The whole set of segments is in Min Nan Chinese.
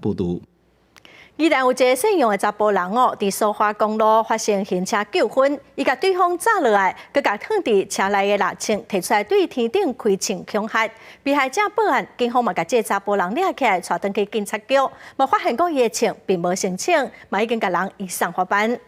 報道。宜蘭有一个姓楊的查埔人哦，佇蘇花公路發生行車糾紛，伊共對方砸落來，閣共囥佇車內的獵槍提出來對天頂開槍恐嚇。被害者報案，警方嘛共這个查埔人掠起來，帶轉去警察局，嘛發現講伊的槍並無申請，嘛已經共人移送法辦。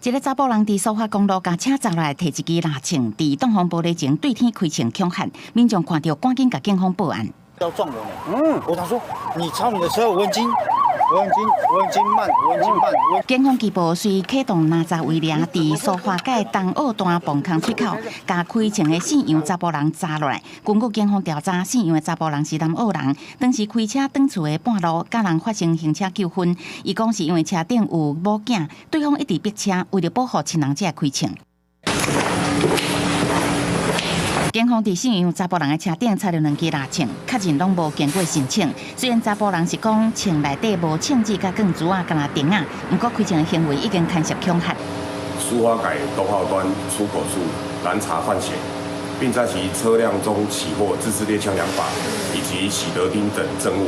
一个查埔人佇蘇花公路共車砸落來，提一支獵槍，佇擋風玻璃前對天開槍恐嚇，民眾看著趕緊共警方報案。要撞人了，我想說，你超你的車，我已經，我已經，我已經慢，我已經慢。警方緝捕隨啟動攔查圍掠，佇蘇花改東澳段磅空出口，共開槍的姓楊查埔人砸落來。根據警方調查，姓楊的查埔人是南澳人，當時開車轉厝的半路，佮人發生行車糾紛。伊講是因為車頂有某囝，對方一直逼車，為著保護親人才會開槍。警方佇姓楊查埔人的車頂查著兩支獵槍，確認攏無經過申請。雖然查埔人是講槍內底無槍支佮鋼珠仔，敢若釘仔，毋過開槍的行為已經牽涉恐嚇。蘇花改東澳端出口處攔查犯嫌，並在其車輛中起獲自製獵槍兩把以及喜得釘等證物。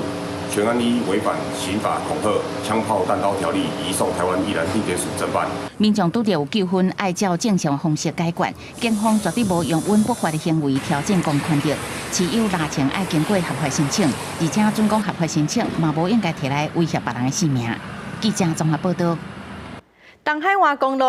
全案依違反刑法恐嚇槍炮彈刀條例，移送台灣宜蘭地檢署偵辦。民眾拄著有糾紛，愛照正常方式解決。警方絕對無容忍不法的行為，挑戰公權力。持有獵槍愛經過合法申請，而且準講合法申請嘛無應該提來威脅別人的性命。記者綜合報道。東海灣公路。